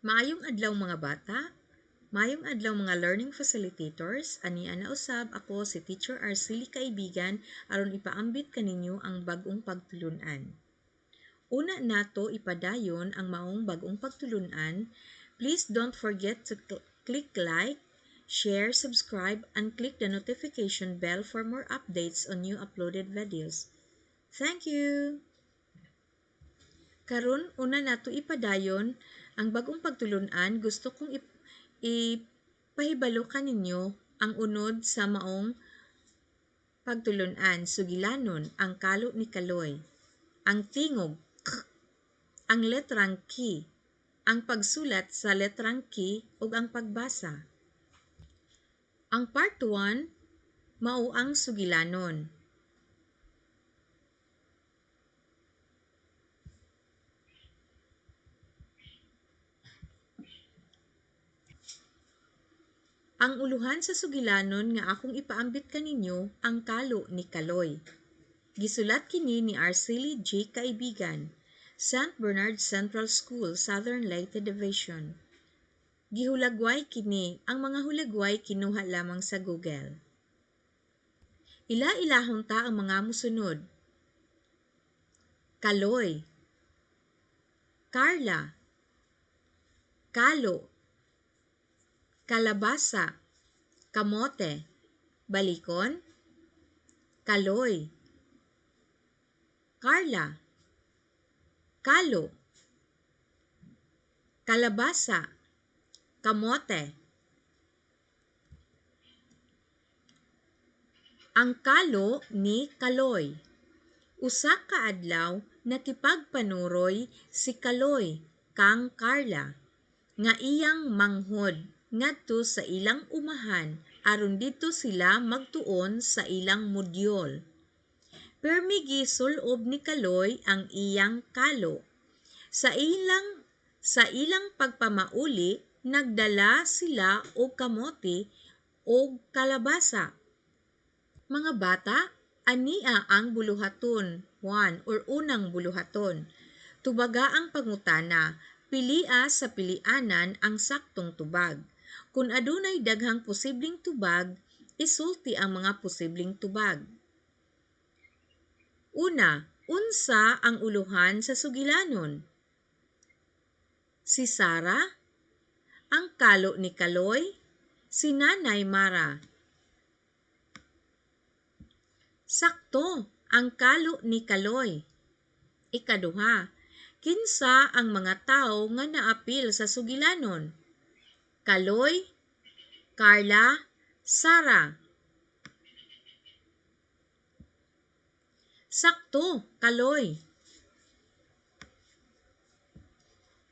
Maayong adlaw, mga bata. Maayong adlaw, mga learning facilitators. Ania na usab ako si Teacher Arcely Kaibigan aron ipaambit kaninyo ang bag-ong pagtulunan. Una nato ipadayon ang maong bag-ong pagtulunan. Please don't forget to click like, share, subscribe, and click the notification bell for more updates on new uploaded videos. Thank you! Karon, una nato ipadayon ang bag-ong pagtulunan, gusto kong ipahibalo kaninyo ang unod sa maong pagtulunan. Sugilanon, Ang Kalo ni Kaloy. Ang tingog K, ang letrang K, ang pagsulat sa letrang K ug ang pagbasa. Ang part 1 mao ang sugilanon. Ang uluhan sa sugilanon nga akong ipaambit kaninyo, Ang Kalo ni Kaloy. Gisulat kini ni Arcely G. Kaibigan, St. Bernard Central School, Southern Leyte Division. Gihulagway kini, ang mga hulagway kinuha lamang sa Google. Ila-ilahon ta ang mga mosunod. Kaloy, Carla, Kalo, Kalabasa, Kamote, Balikon, Kaloy, Carla, Kalo, Kalabasa, Kamote. Ang Kalo ni Kaloy. Usa ka adlaw, nakipagpanuroy si Kaloy kang Carla nga iyang manghod ngadto sa ilang umahan aron didto sila magtuon sa ilang mudyol. Permi gisul-ob ni Kaloy ang iyang kalo. Sa ilang pagpamauli, nagdala sila og kamote og kalabasa. Mga bata, ania ang buluhaton 1 or unang buluhaton. Tubaga ang pangutana, pilia sa pilianan ang saktong tubag. Kung adunay daghang posibleng tubag, isulti ang mga posibleng tubag. Una, unsa ang uluhan sa sugilanon? Si Sara, ang kalo ni Kaloy, si Nanay Mara. Sakto, ang kalo ni Kaloy. Ikaduha, kinsa ang mga tawo nga naapil sa sugilanon? Kaloy, Carla, Sara. Sakto, Kaloy.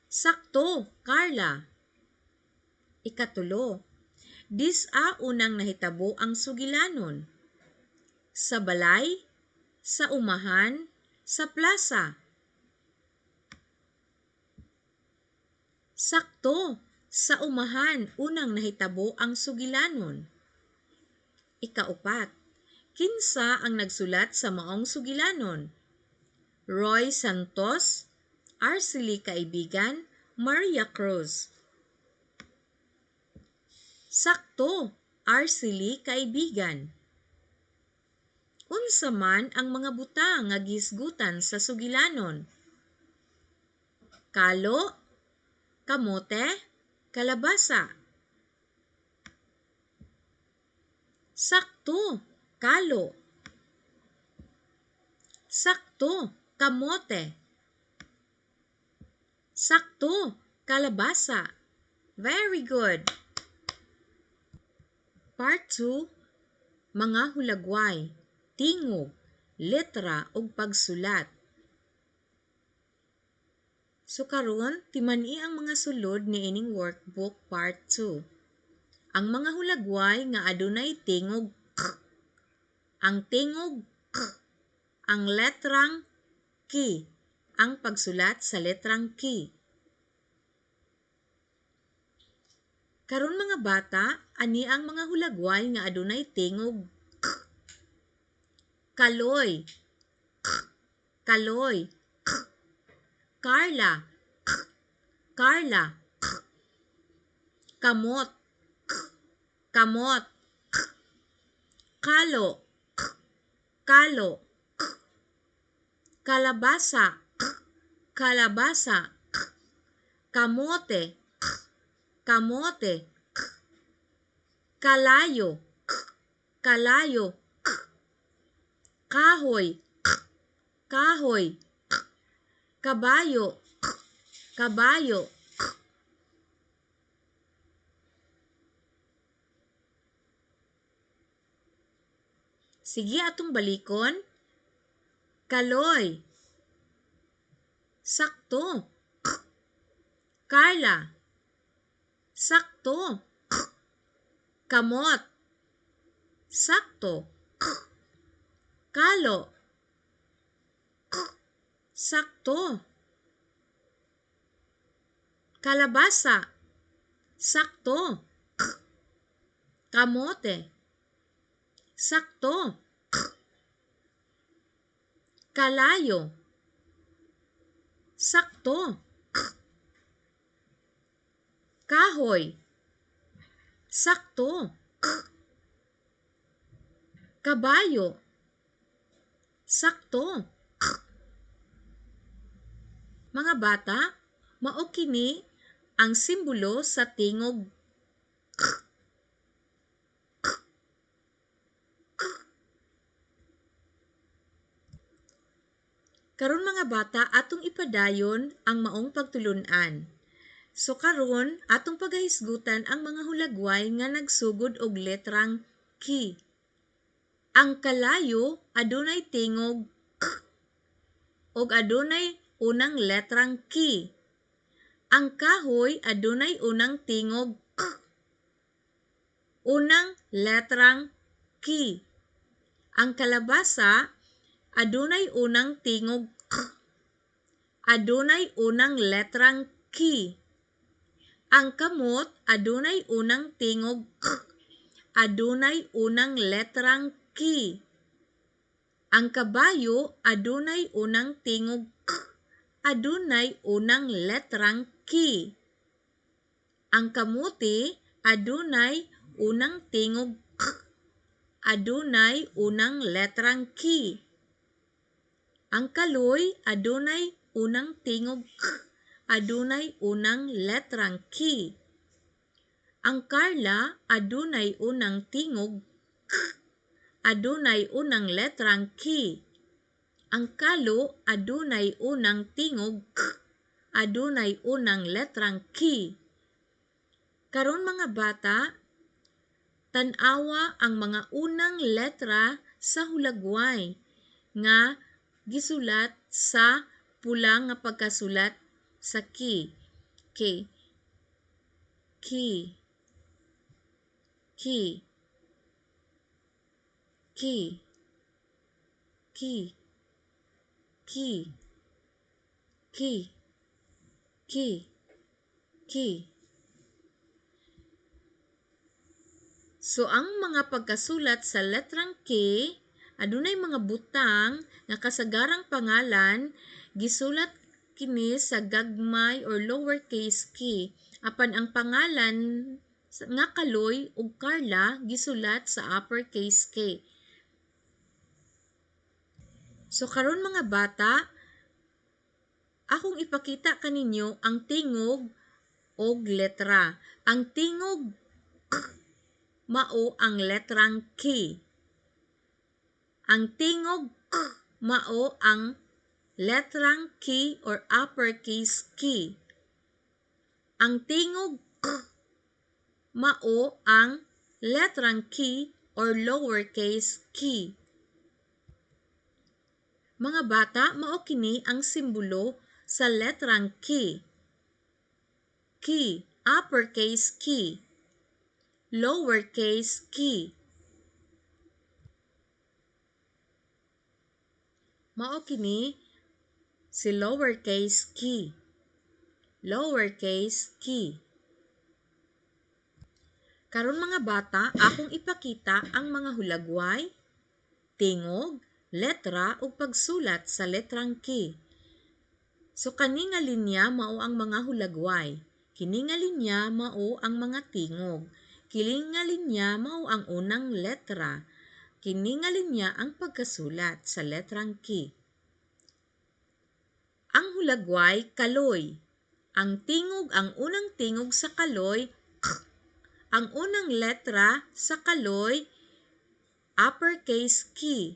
Sakto, Carla. Ikatulo, dis-a unang nahitabo ang sugilanon? Sa balay, sa umahan, sa plaza. Sakto, sa umahan unang nahitabo ang sugilanon. Ikaupat, kinsa ang nagsulat sa maong sugilanon? Roy Santos, Arcely Kaibigan, Maria Cruz. Sakto, Arcely Kaibigan. Unsa man ang mga butang nga gihisgutan sa sugilanon? Kalo, kamote, kalabasa. Sakto, kalo. Sakto, kamote. Sakto, kalabasa. Very good. Part 2, mga hulagway, tingog, letra ug pagsulat. So karon, timan-i ang mga sulod niining workbook part 2. Ang mga hulagway nga adunay tingog k. Ang tingog k, ang letrang K, ang pagsulat sa letrang K. Karon mga bata, ani ang mga hulagway nga adunay tingog k. Kaloy, k, Kaloy, k. Carla, k, Carla, k. Kamot, k, kamot, k. Kalo, k, kalo, k. Kalabasa, k, kalabasa, k. Kamote, k, kamote, k. Kalayo, k, kalayo, k. Kahoy, k, kahoy, k. Kabayo, k, kabayo, k. Sige, atong balikon. Kaloy. Sakto. K. Carla. Sakto. K. Kamot. Sakto. K. Kalo. K. Sakto. Kalabasa. Sakto. K. Kamote. Sakto. K. Kalayo. Sakto. K. Kahoy. Sakto. K. Kabayo. Sakto. K. Mga bata, mao kini ang simbolo sa tingog K. K. K. Karon mga bata, atong ipadayon ang maong pagtulun-an. So karon atong pagahisgutan ang mga hulagway nga nagsugod og letrang K. Ang kalayo adunay tingog K ug adunay unang letrang K. Ang kahoy adunay unang tingog K, unang letrang K. Ang kalabasa adunay unang tingog K, adunay unang letrang K. Ang kamot adunay unang tingog K, adunay unang letrang K. Ang kabayo adunay unang tingog K, adunay unang letrang K. Ang kamuti adunay unang tingog K, adunay unang letrang K. Ang kaloy adunay unang tingog K, adunay unang letrang K. Ang Carla adunay unang tingog K, adunay unang letrang K. Ang kalo adunay unang tingog K, adunay unang letrang K. Karon mga bata, tan-awa ang mga unang letra sa hulagway nga gisulat sa pula nga pagkasulat sa K. K. K. K. K. K. K. K. K. K. So ang mga pagkasulat sa letrang K adunay mga butang nga kasagarang pangalan gisulat kini sa gagmay or lowercase k, apan ang pangalan nga Kaloy ug Carla gisulat sa uppercase K. So karon mga bata, akong ipakita kaninyo ang tingog og letra. Ang tingog K mao ang letrang K. Ang tingog K mao ang letrang K or uppercase K. Ang tingog K mao ang letrang K or lowercase k. Mga bata, mao kini ang simbolo sa letrang K. K, uppercase K, lowercase k. Mao kini si lowercase k, lowercase k. Karon mga bata, akong ipakita ang mga hulagway, tingog, letra ug pagsulat sa letrang K. So kani nga linya mao ang mga hulagway. Kini nga linya mao ang mga tingog. Kini nga linya mao ang unang letra. Kini nga linya ang pagkasulat sa letrang K. Ang hulagway, kaloy. Ang tingog, ang unang tingog sa kaloy, K. Ang unang letra sa kaloy, uppercase K.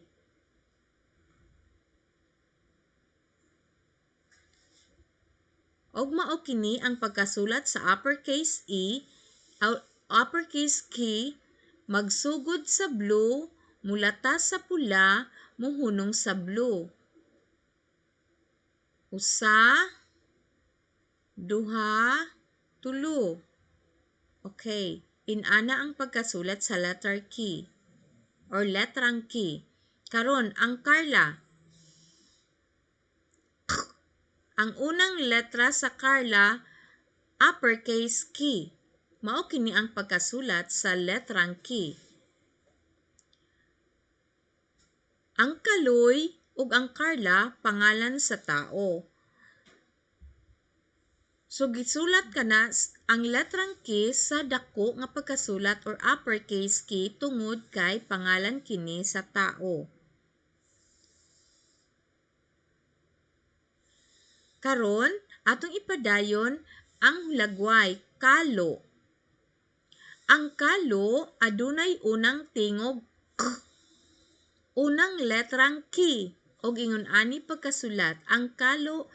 Og mao kini ang pagkasulat sa uppercase E, uppercase K, magsugod sa blue, mulata sa pula, muhunong sa blue. Usa, duha, tulo. Okay, inana ang pagkasulat sa letter K or letrang K. Karon ang Carla. K. Ang unang letra sa Carla, uppercase K. Mao kini ang pagkasulat sa letrang K. Ang Kaloy ug ang Carla pangalan sa tao. So gisulat kana ang letrang K sa dako nga pagkasulat or uppercase K tungod kay pangalan kini sa tao. Karon atong ipadayon ang hulagway, kalo. Ang kalo adunay unang tingog K, unang letrang K, og ingon ani pagkasulat. Ang kalo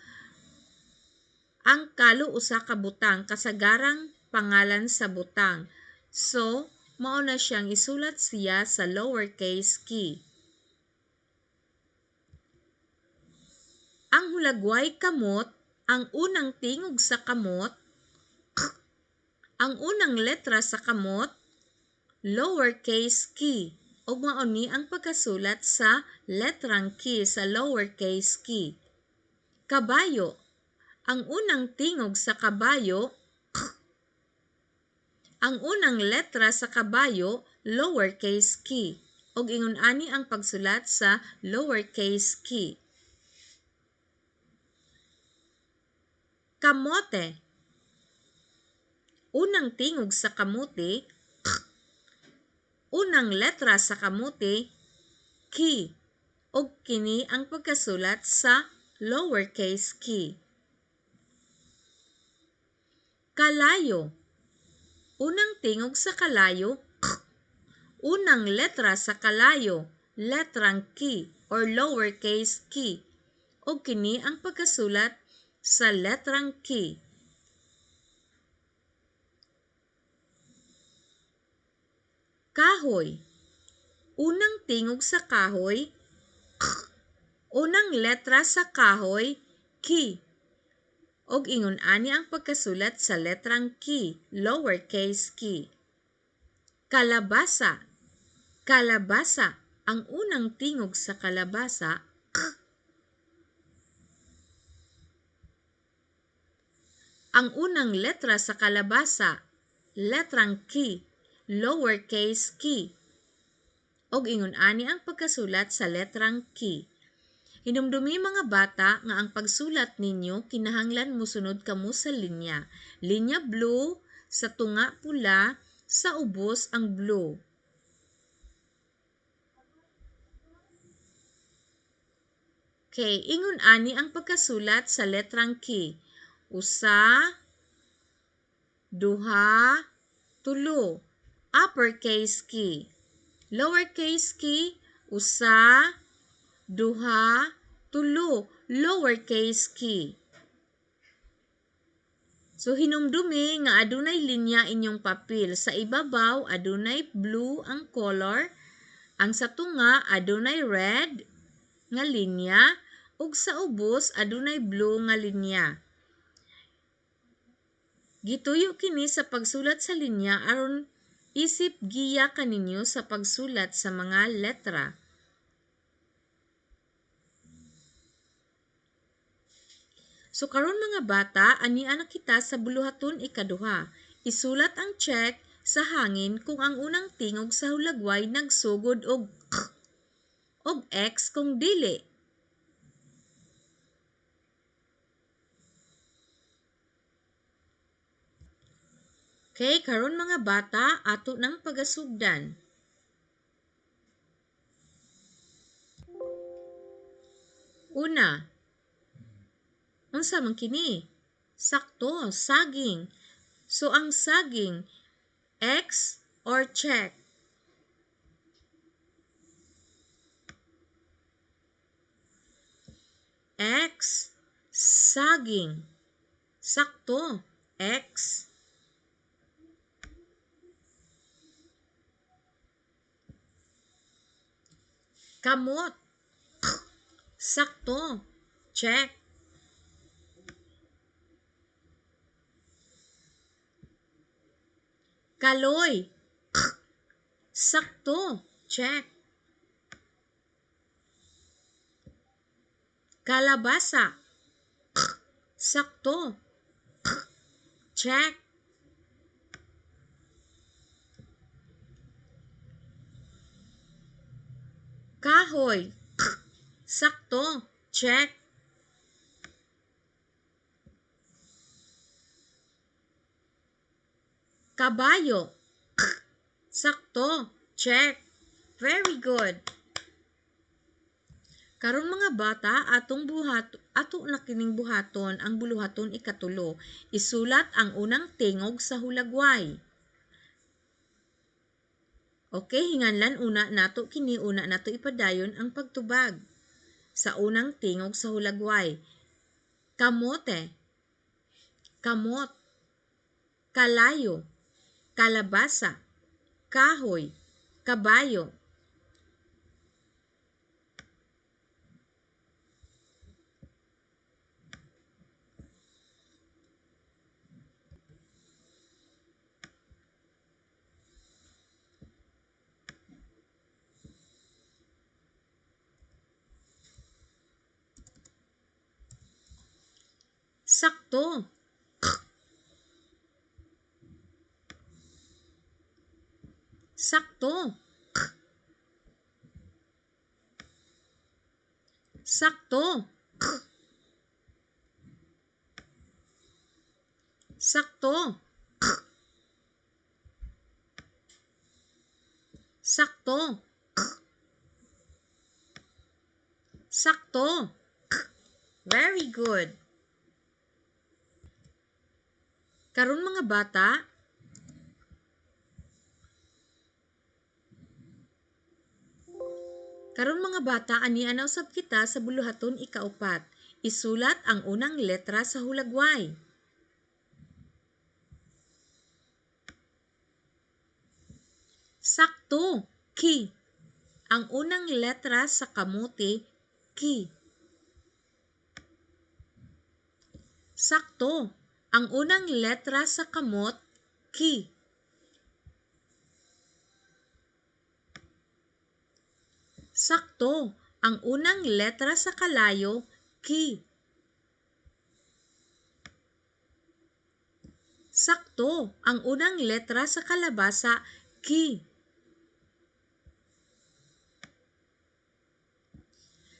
usa ka butang, kasagarang pangalan sa butang. So, mao na siyang isulat siya sa lowercase k. Ang hulagway kamot, ang unang tingog sa kamot, K. Ang unang letra sa kamot, lowercase k. Og mao ni ang pagkasulat sa letrang K, sa lowercase k. Kabayo. Ang unang tingog sa kabayo, K. Ang unang letra sa kabayo, lowercase k. Og ingon ani ang pagsulat sa lowercase k. Kamote. Unang tingog sa kamote, K. Unang letra sa kamote, K. Og kini ang pagkasulat sa lowercase k. Kalayo. Unang tingog sa kalayo, K. Unang letra sa kalayo, letrang K or lowercase k. Og kini ang pagkasulat sa letrang K. Kahoy. Unang tingog sa kahoy, K. Unang letra sa kahoy, K. Og ingon ani ang pagkasulat sa letrang K, lowercase k. Kalabasa. Kalabasa. Ang unang tingog sa kalabasa, K. Ang unang letra sa kalabasa, letrang K, lowercase k. Og ingon ani ang pagkasulat sa letrang K. Hinumdumi mga bata nga ang pagsulat ninyo kinahanglan mosunod kamo sa linya. Linya blue, sa tunga pula, sa ubos ang blue. Okay, ingon ani ang pagkasulat sa letrang K. Usa, duha, tulo. Uppercase K. Lowercase k, usa, duha, tulo. Lowercase k. So hinumdumi nga adunay linya inyong papel. Sa ibabaw adunay blue ang color, ang sa tunga adunay red nga linya, ug sa ubos adunay blue nga linya. Gituyo kini sa pagsulat sa linya aron isip giya kaninyo sa pagsulat sa mga letra. So karon mga bata, ania na kita sa buluhaton ikaduha. Isulat ang check sa hangin kung ang unang tingog sa hulagway nagsugod og k og x kung dili. Okay, karon mga bata, ato nang pagasugdan. Una, unsa man kini? Sakto, saging. So ang saging, X or check? X, saging. Sakto, X. Kamot. Sakto. Check. Kaloy. Sakto. Check. Kalabasa. Sakto. Check. Kahoy. Sakto. Check. Kabayo. Sakto. Check. Very good. Karon mga bata, atong buhat, ato na kining buhaton ang buluhaton ikatulo. Isulat ang unang tingog sa hulagway. Okay, hinganlan una nato kini, una nato ipadayon ang pagtubag sa unang tingog sa hulagway. Kamote, kamot, kalayo, kalabasa, kahoy, kabayo. Sakto. Sakto. Sakto. Sakto. Sakto. Sakto. Very good. Karon mga bata, ania na usab kita sa buluhaton ikaupat. Isulat ang unang letra sa hulagway. Sakto, ki. Ang unang letra sa kamote, ki. Sakto. Ang unang letra sa kamot, ki. Sakto. Ang unang letra sa kalayo, ki. Sakto. Ang unang letra sa kalabasa, ki.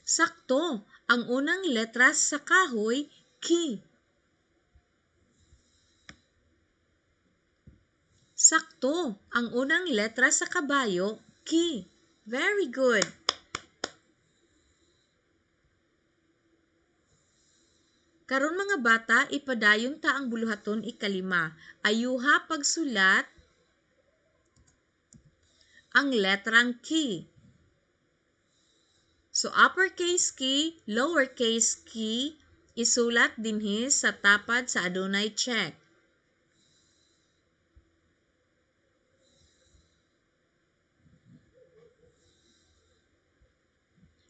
Sakto. Ang unang letra sa kahoy, ki. Sakto. Ang unang letra sa kabayo, ki. Very good. Karon mga bata, ipadayon ta ang buluhaton ikalima. Ayuha pagsulat ang letrang ki. So uppercase ki, lowercase ki, isulat dinhi sa tapad sa adunay check.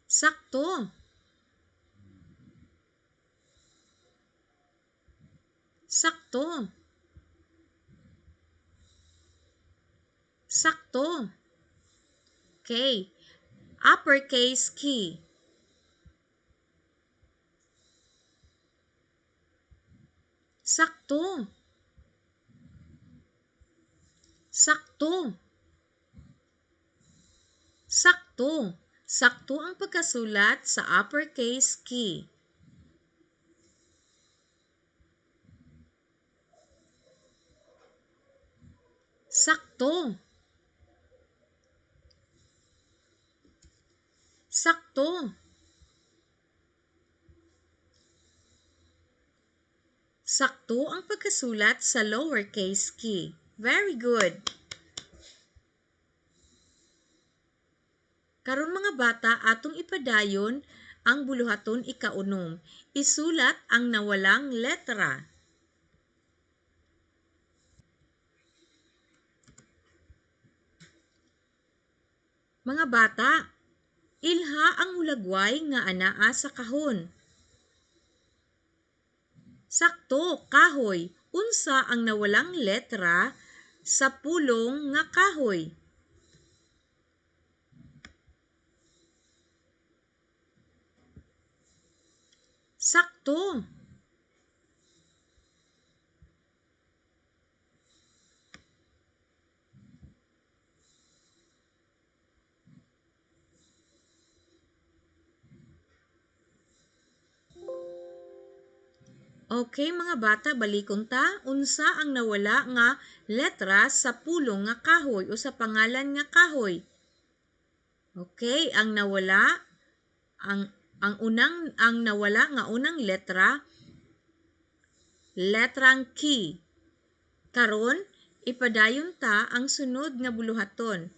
Sakto. Sakto. Sakto. Okay. Uppercase key. Sakto. Sakto. Sakto. Sakto ang pagkasulat sa uppercase key. Sakto. Sakto. Sakto ang pagkasulat sa lowercase k. Very good! Karon mga bata, atong ipadayon ang buluhaton ikaunom. Isulat ang nawalang letra. Mga bata, ilha ang hulagway nga anaa sa kahon. Sakto, kahoy. Unsa ang nawalang letra sa pulong nga kahoy? Sakto. Okay mga bata, balikon ta. Unsa ang nawala nga letra sa pulong nga kahoy o sa pangalan nga kahoy? Okay, ang nawala ang unang ang nawala nga unang letra, letrang K. Karon, ipadayon ta ang sunod nga buluhaton.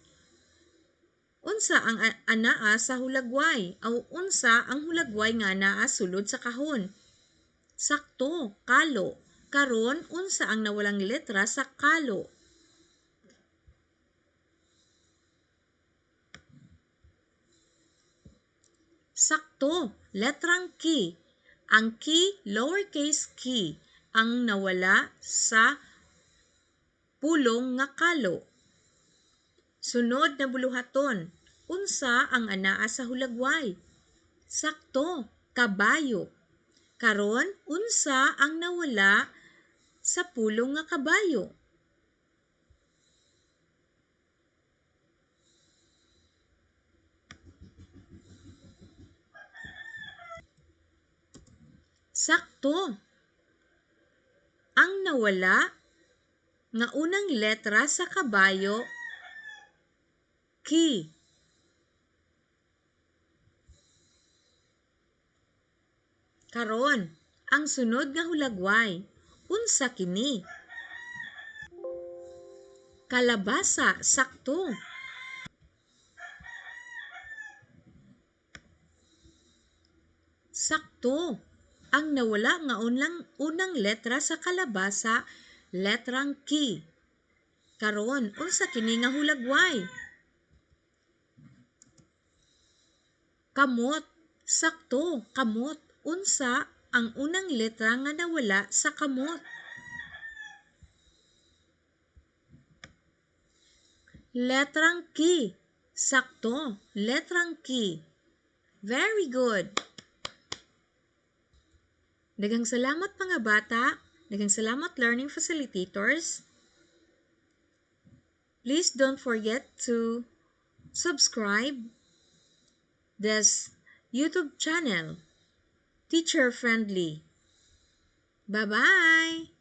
Unsa ang anaa sa hulagway o unsa ang hulagway nga anaa sulod sa kahon? Sakto, kalo. Karon, unsa ang nawalang letra sa kalo? Sakto, letrang K. Ang K, lowercase k, ang nawala sa pulong nga kalo. Sunod na buluhaton, unsa ang anaa sa hulagway? Sakto, kabayo. Karon, unsa ang nawala sa pulong nga kabayo? Sakto. Ang nawala nga unang letra sa kabayo, K. Karon, ang sunod nga hulagway, unsa kini? Kalabasa, sakto. Sakto. Ang nawala nga unang letra sa kalabasa, letrang K. Karon, unsa kini nga hulagway? Kamot, sakto, kamot. Unsa ang unang letra nga nawala sa kamot? Letrang K. Sakto, letrang K. Very good. Daghang salamat mga bata. Daghang salamat learning facilitators. Please don't forget to subscribe this YouTube channel, Teacher Friendly. Bye-bye!